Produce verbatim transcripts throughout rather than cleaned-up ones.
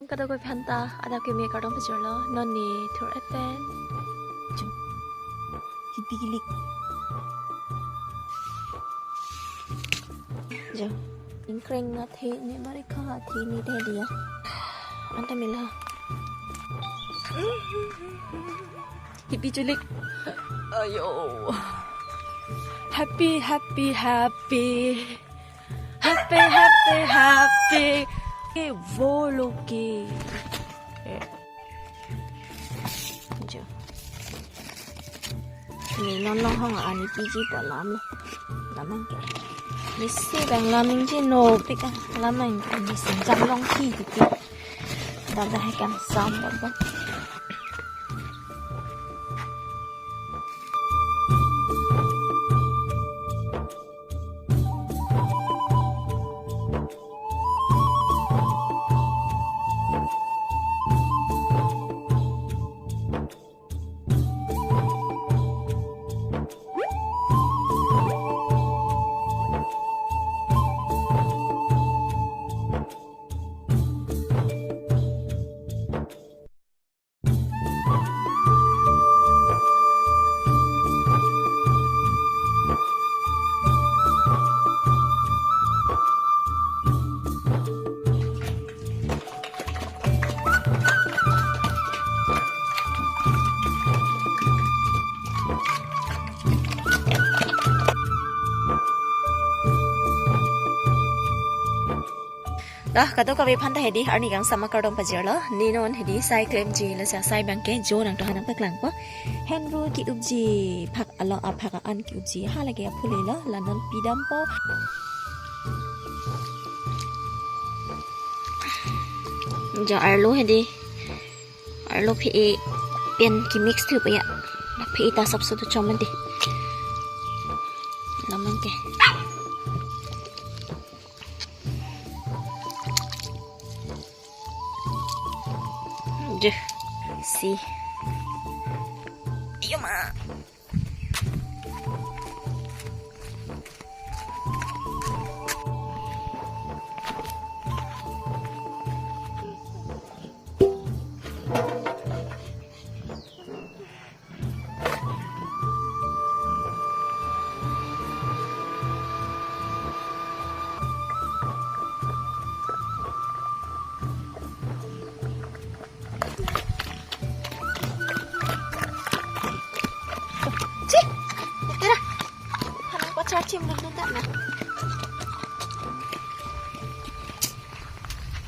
Kadokave aphanta adap keme kardom pajirlo, non ne thur-et pen. Jom. Hipi kilik. Jo. Ingkreng athe ne, marikha athe ne dei dia. Anta mila. Hipi chulik. Ayo. Happy, happy, happy. Happy, happy, happy. Ke volo ke. Jo. Ne non longhong ani piji ta lam lo. Lam abang ke. Ne si bang lam ningje nopik ah. Lam abang ke ne si jam long ki titi. Dam dah kan sam bang. Dah, kadokave aphanta hedi arni kangsam akardom pajirlo. Ne non hedi sai klemji, lasi sai abang ke jo nangtumphan nangpaklangpo. Henru ki-upji, phak along aphak an ki-upji. Halake aphule lo, la non pidampo. Jo arlo hedi. Arlo phe-e pen ki-mix thupo ya. Phe-e ta sapso tu chom mandi. Lam abang ke. Deh, si. Iyo ma. Ci, tara. Hanang pacar cim dulu tak na.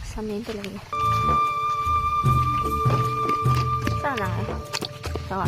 Samin tu lagi. Sana, eh. Sawa.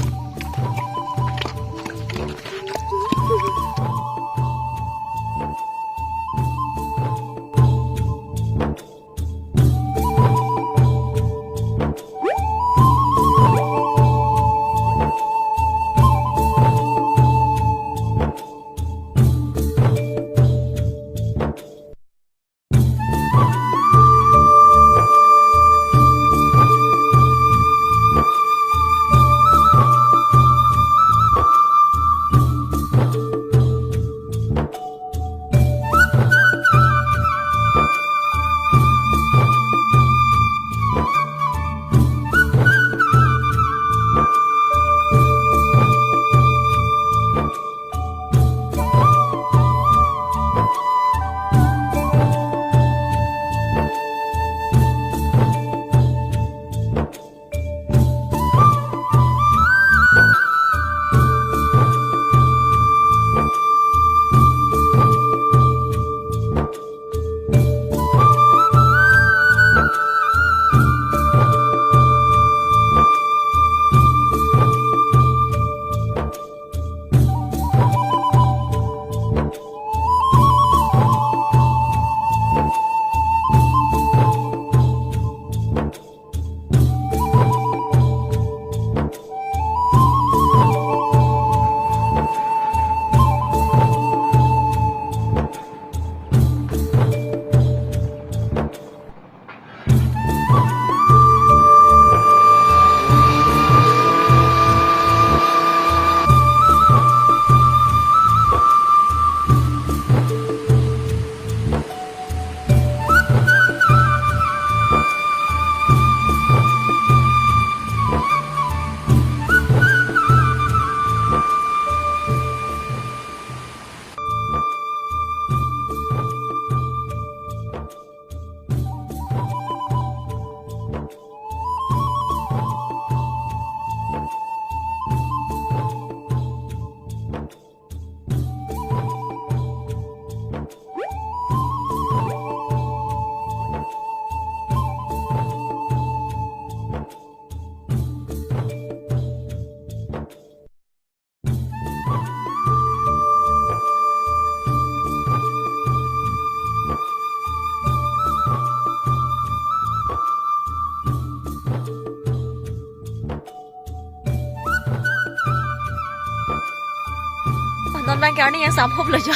Bang ke arni yang samhop lo jo.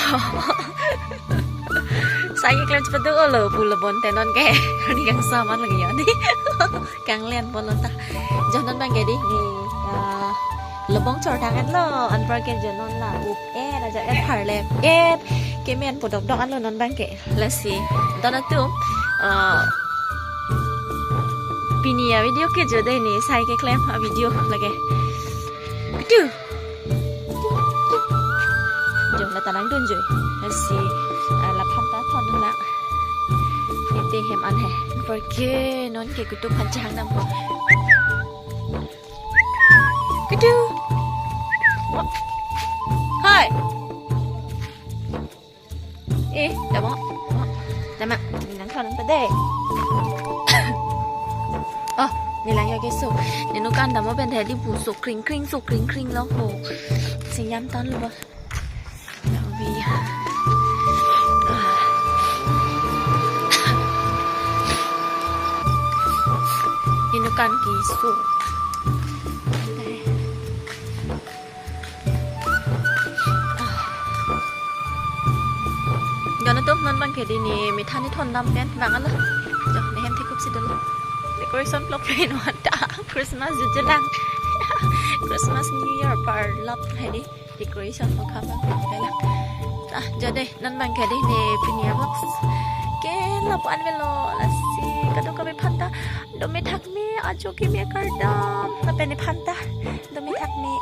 Sai keklem chepaduk lo pulo bonta non ke. Arni yang saman lagi ya ni. Kanglen pon lo ta. Jo non bang ke dei ni, ah, lobong chor tang lo, anpar ke jo non la up et, ajak et pharlep et. Kemen podok dok an lo non bang ke. Lasi, don atum, ah, pini avideo ke jo dei ni, sai keklem avideo lake. Aduh. Jo, la ta nangdun jo. Lasi, ah, la phanta thon la. Ete hem an he. Anpar ke non ke kutuk phan chehang nam ko. Kutuk. Hai. Eh, tamo. Tama, nelang thon ta dei. Oh, nelang ya keso. Nenu kan tamo pen theli bu so kring kring, so kring kring lo ho. Sing yam ton lo ba. Labi. Ah. Nenu kan keso. Dei. Jon atum, non bang ke dei ni methang ni thon dam pen vang lo. Jo, ne hem thekup si dolo. Decoration plok pen vang ta. Christmas jujelang. Christmas New Year parlok hai dei. Decoration plok kha bang hai la. Ah, jo dei, non bang ke dei ni pini avlogs ke lapu-an avelo, lasi kadokave phanta dome thakme, ajo keme kardom. Lapen ne phanta dome thakme.